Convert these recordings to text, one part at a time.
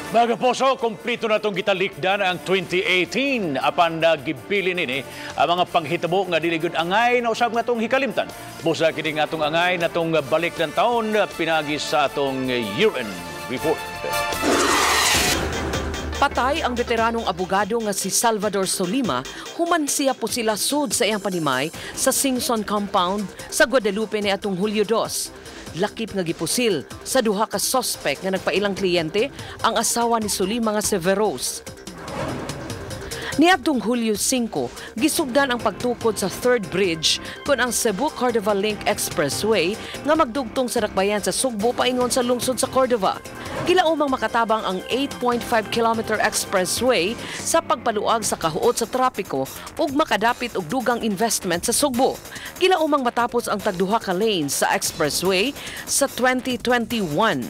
Mga kapuso, kumplito na itong gitalikdan ang 2018 apan nagibilin nini ang mga panghitabo nga dili gud angay na usab nga atong hikalimtan. Busa kini nga atong angay na itong balik ng taon pinagi sa atong year-end report. Patay ang veteranong abogado nga si Salvador Solima human siya pusila sud sa iyang panimay sa Singson Compound sa Guadalupe ni atong Hulyo 2. Lakip nga gipusil sa duha ka suspect nga nagpailang kliyente ang asawa ni Solima nga si Veros. Niadtong Hulyo 5, gisugdan ang pagtukod sa third bridge kon ang Cebu Cordova Link Expressway nga magdugtong sa dakbayan sa Sugbo paingon sa lungsod sa Cordova. Gilaumang makatabang ang 8.5-kilometer expressway sa pagpaluag sa kahuot sa trapiko ug makadapit og dugang investment sa Sugbo. Gilaumang matapos ang tagduha ka lanes sa expressway sa 2021.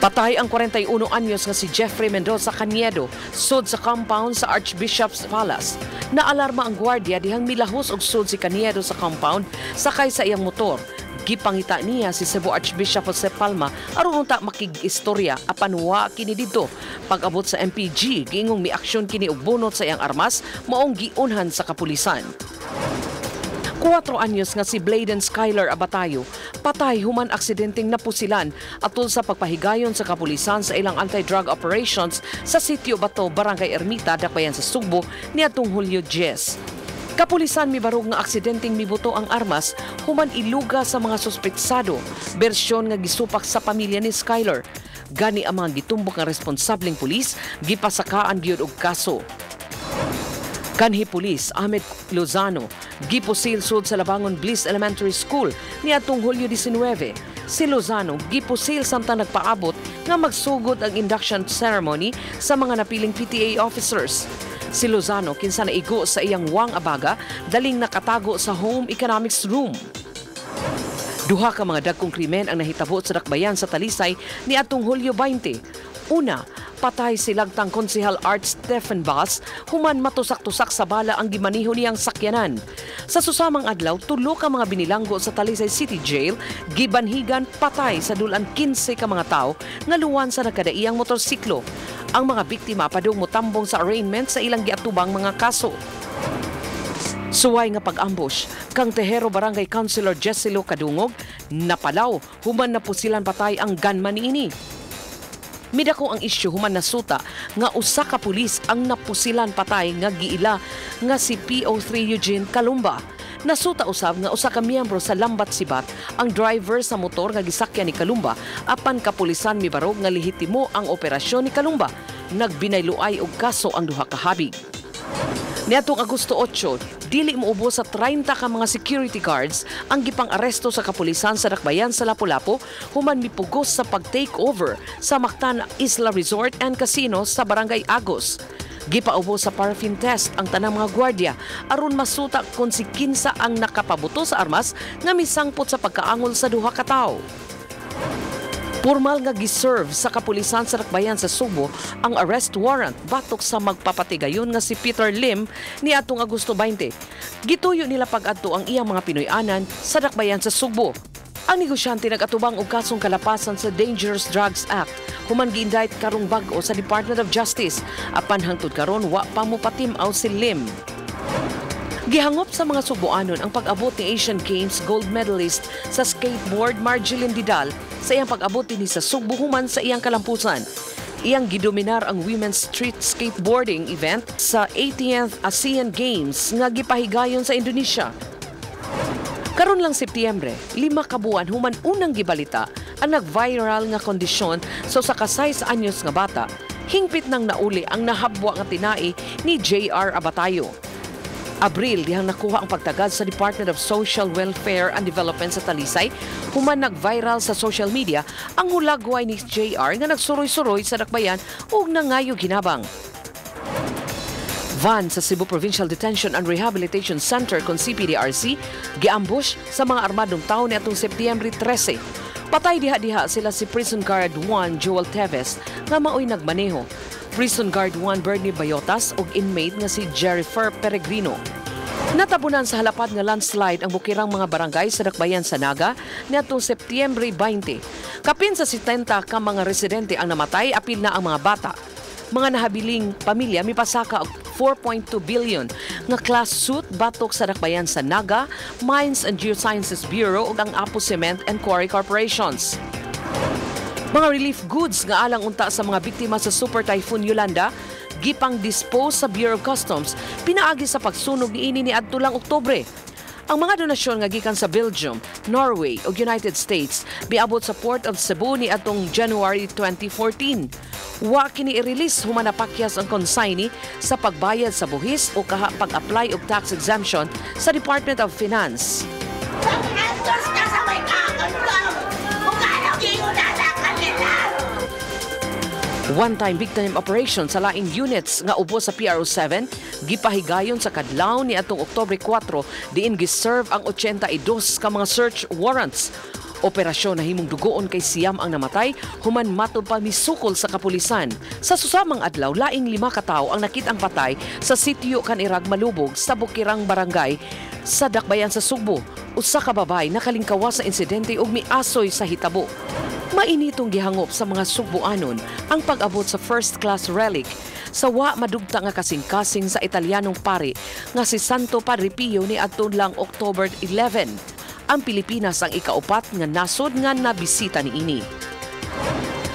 Patay ang 41 anyos nga si Jeffrey Mendoza Caniedo sud sa compound sa Archbishop's Palace. Naalarma ang gwardiya dihang milahos og sud si Caniedo sa compound sakay sa iyang motor. Gipangita niya si Cebu Archbishop Jose Palma aron unta makig-istorya, apan wa kini didto. Pag-abot sa MPG, giingong miaksyon kini og bunot sa iyang armas, maong giunhan sa kapulisan. 4 anyos nga si Bladen Skyler Abatayo, patay human aksidenteng napusilan atol sa pagpahigayon sa kapulisan sa ilang anti-drug operations sa Sitio Bato, Barangay Ermita, Dakbayan sa Sugbo niadtong Hulyo 10. Kapulisan mibarog nga aksidenteng mibuto ang armas human iluga sa mga suspetsado, bersyon nga gisupak sa pamilya ni Skyler. Gani ang mga gitumbok nga responsableng pulis gipasakaan gyud og kaso. Kanhi Pulis Ahmed Lozano gipusil sud sa Labangon Bliss Elementary School niadtong Hulyo 19. Si Lozano gipusil samtang nagpaabot nga magsugod ang induction ceremony sa mga napiling PTA officers. Si Lozano, kinsa naigo sa iyang wang abaga, daling nakatago sa home economics room. Duha ka mga dagkong krimen ang nahitabo sa dakbayan sa Talisay niadtong Hulyo 20. Una, patay si lagtang konsehal Art Stephen Bass human matusak-tusak sa bala ang gimaniho niyang sakyanan. Sa susamang adlaw, tulo ka mga binilanggo sa Talisay City Jail gibanhigan patay sa dulan 15 ka mga tawo nga luwan sa nagkadaiyang motorsiklo. Ang mga biktima padung motambong sa arraignment sa ilang giatubang mga kaso. Suway nga pag-ambush kang Tejero Barangay Councilor Jessilo Kadungog napalaw human napusilan patay ang gunman niini. Midako ang isyu human nasuta nga usa ka pulis ang napusilan patay nga giila nga si PO3 Eugene Kalumba. Nasuta usab nga usa ka miyembro sa Lambat Sibat ang driver sa motor nga gisakyan ni Kalumba, apan kapulisan mibarog nga lehitimo ang operasyon ni Kalumba. Nagbinayluay og kaso ang duha ka habig. Niadtong Agosto 8, dili moubos sa 30 ka mga security guards ang gipang-aresto sa kapulisan sa dakbayan sa Lapu-Lapu human mipugos sa pag-take over sa Mactan Isla Resort and Casino sa Barangay Agos. Gipaubos sa paraffin test ang tanang mga gwardiya aron masuta kung si kinsa ang nakapabuto sa armas nga misangpot sa pagkaangol sa duha ka tawo. Pormal nga giserve sa kapulisan sa dakbayan sa Sugbo ang arrest warrant batok sa magpapatigayon nga si Peter Lim niadtong Agosto 20. Gituyo nila pag-adto ang iyang mga Pinoy-anan sa dakbayan sa Sugbo. Ang negosyante nag-atubang og kasong kalapasan sa Dangerous Drugs Act human gi-indict karong bag-o sa Department of Justice, apan hangtod karon wa pa mopatim-aw si Lim. Gihangop sa mga Sugboanon ang pag-abot ni Asian Games gold medalist sa skateboard Margielyn Didal sa iyang pag-abot dinhi sa Sugbo human sa iyang kalampusan. Iyang gidominar ang women's street skateboarding event sa 80th ASEAN Games nga gipahigayon sa Indonesia. Karon lang Setyembre, 5 ka buwan human unang gibalita ang nag-viral nga kondisyon sa usa ka 6 anyos nga bata, hingpit nang nauli ang nahabwa nga tinai ni JR Abatayo. Abril, dihang nakuha ang pagtagad sa Department of Social Welfare and Development sa Talisay human nag-viral sa social media ang hulagway ni JR nga nagsuroy-suroy sa dakbayan ug nangayo hinabang. Van sa Cebu Provincial Detention and Rehabilitation Center kon CPDRC giambush sa mga armadong tawo niadtong Setyembre 13. Patay diha-diha sila si Prison Guard 1 Joel Teves nga maoy nagmaneho, Prison Guard 1 Bernie Bayotas ug inmate nga si Jerrifer Peregrino. Natabunan sa halapad nga landslide ang bukirang mga barangay sa dakbayan sa Naga niadtong Setyembre 20. Kapin sa 70 ka mga residente ang namatay, apil na ang mga bata. Mga nahabiling pamilya mipasaka og 4.2 billion nga class suit batok sa dakbayan sa Naga, Mines and Geosciences Bureau ug ang Apo Cement and Quarry Corporations. Mga relief goods nga alang unta sa mga biktima sa Super Typhoon Yolanda gipang dispose sa Bureau of Customs pinaagi sa pagsunog niini niadto lang Oktubre. Ang mga donasyon nga gikan sa Belgium, Norway ug United States miabot sa Port of Cebu niadtong January 2014. Wa kini i-release human napakyas ang consignee sa pagbayad sa buhis o kaha pag-apply og tax exemption sa Department of Finance. Antos ka sa may kakon. Kung ano giunala kanila. One-time big time operation sa laing units nga ubos sa PRO7 gipahigayon sa kadlaw ni atong Oktubre 4, diin giserve ang 82 ka mga search warrants. Operasyon nahimong dugoon kay 9 ang namatay human matod pa misukol sa kapulisan. Sa susamang adlaw, laing 5 ka tawo ang nakitang patay sa sitio Kanirag Malubog sa Bukirang Barangay sa Dakbayan sa Sugbo. Usa ka babay nakalingkawa sa insidente ug miasoy sa hitabo. Mainitong gihangop sa mga Sugboanon ang pag-abot sa first class relic sa wa madugta nga kasing-kasing sa Italianong pari nga si Santo Padre Pio ni adto lang October 11. Ang Pilipinas ang ikaupat nga nasod nga nabisita niini.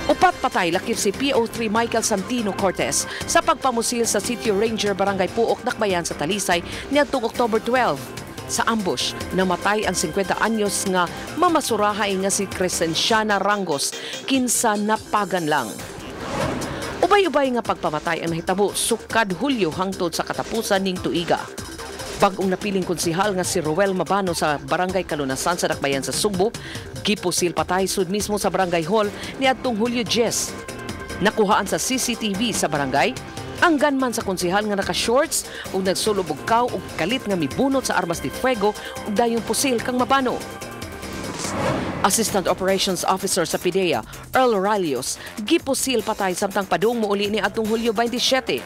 4 patay lakip si PO3 Michael Santino Cortez sa pagpamusil sa City Ranger, Barangay Puok, Dakbayan sa Talisay niadtong October 12. Sa ambush, namatay ang 50 anyos nga mamasurahay nga si Crescenciana Rangos, kinsa napagan lang. Ubay-ubay nga pagpamatay ang nahitabo sukad Hulyo hangtod sa katapusan ning tuiga. Bag-ong napiling konsihal nga si Roel Mabano sa Barangay Kalunasan sa Dakbayan sa Sugbo, gipusil patay sud mismo sa Barangay Hall niadtong Hulyo 10. Nakuhaan sa CCTV sa barangay ang gunman sa konsihal nga naka-shorts ug nagsulob og kaw ug kalit nga mibunot sa armas de fuego ug dayong pusil kang Mabano. Assistant Operations Officer sa PDEA, Earl Ralios, gipusil patay samtang padung mouli ni atong Hulyo 27.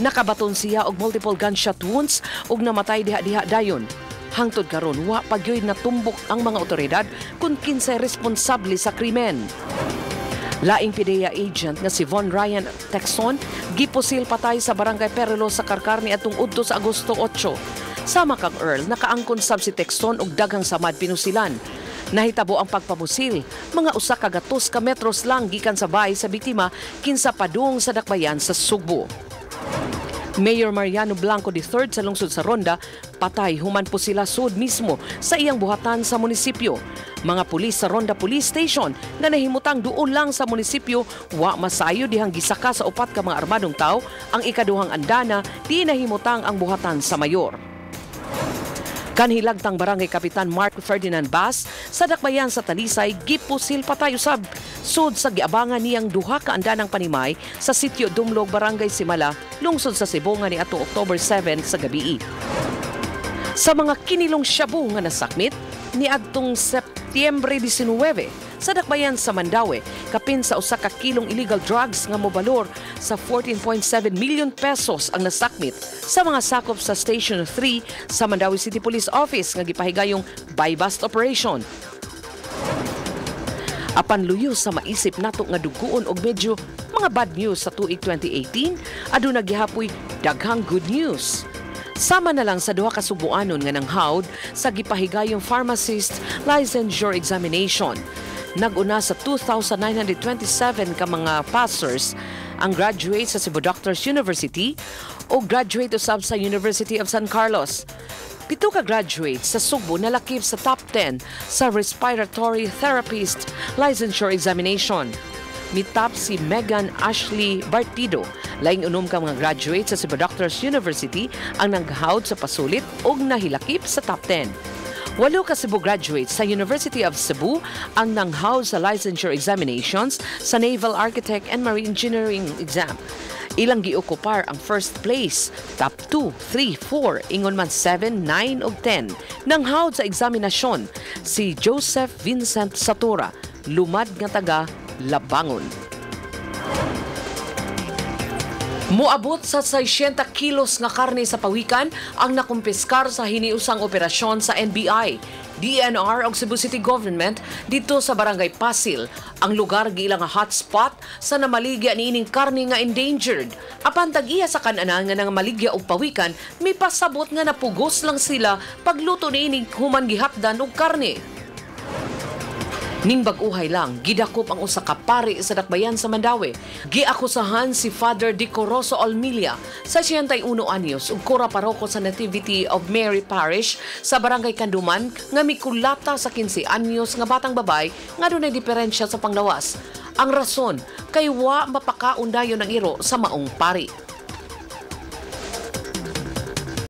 Nakabaton siya og multiple gunshot wounds ug namatay diha-diha dayon. Hangtod karon, wa pa gyoy natumbok ang mga otoridad kung kinsay responsable sa krimen. Laing PDEA agent nga si Von Ryan Texon gipusil patay sa Barangay Perelo sa Carcar ni atong udto sa Agosto 8. Sama kang Earl, nakaangkon sab si Texon og daghang samad pinusilan. Nahitabo ang pagpamusil, mga 100 ka metros lang gikan sa bahay sa biktima kinsa padung sa dakbayan sa Sugbo. Mayor Mariano Blanco III sa lungsod sa Ronda, patay human po sila sud mismo sa iyang buhatan sa munisipyo. Mga pulis sa Ronda Police Station nga nahimutang duol lang sa munisipyo, wa masayo dihang gisaka sa 4 ka mga armadong tawo ang ikaduhang andana di nahimutang ang buhatan sa mayor. Kanhilagtang Barangay Kapitan Mark Ferdinand Bass sa dakbayan sa Talisay gipusil patay usab sud sa giabangan niyang duha ka andanang panimay sa sitio Dumlog, Barangay Simala, lungsod sa Sibonga ni atong October 7 sa gabii. Sa mga kinilong shabu nga nasakmit niadtong Setyembre 19 sa dakbayan sa Mandaue, kapin sa 1 ka kilong illegal drugs nga mobalor sa 14.7 million pesos ang nasakmit sa mga sakop sa Station 3 sa Mandaue City Police Office nga gipahigayong buy-bust operation. Apan luyo sa maisip nato nga duguon og medyo mga bad news sa tuig 2018, aduna gihapoy daghang good news. Sama na lang sa 2 ka Sugboanon nga nanghawd sa gipahigayong pharmacist licensure examination. Nag-una sa 2,927 ka mga passers ang graduate sa Cebu Doctors University o graduate usab sa University of San Carlos. 7 ka graduates sa Sugbo nalakip sa top 10 sa respiratory therapist licensure examination. Mitap si Megan Ashley Bartido. Laing 6 ka mga graduates sa Cebu Doctors University ang nanghawd sa pasulit og nahilakip sa top 10. 8 ka Cebu graduates sa University of Cebu ang nanghawd sa licensure examinations sa Naval Architect and Marine Engineering exam. Ilang giokupar ang first place, top 2, 3, 4, ingon man 7, 9 ug 10. Nanghawd sa eksaminasyon si Joseph Vincent Satura, lumad nga taga Labangon. Muabot sa 600 kilos nga karne sa pawikan ang nakumpiskar sa hiniusang operasyon sa NBI, DENR ug Cebu City Government dito sa Barangay Pasil. Ang lugar giila nga hotspot sa namaligya niining karne nga endangered. Apan tag-iya sa kananan nga nangamaligya og pawikan, may pasabot nga napugos lang sila pagluto niining human gihapdan og karne. Ning bag-uhay lang, gidakop ang usa ka pari sa dakbayan sa Mandaue. Giakusahan si Father Decoroso Olmilia sa 81 anyos ug kura paroko sa Nativity of Mary Parish sa Barangay Canduman nga mikulata sa 15 anyos nga batang babay nga dunay diferensya sa panglawas. Ang rason kay wa mapakaon dayon ang iro sa maong pari.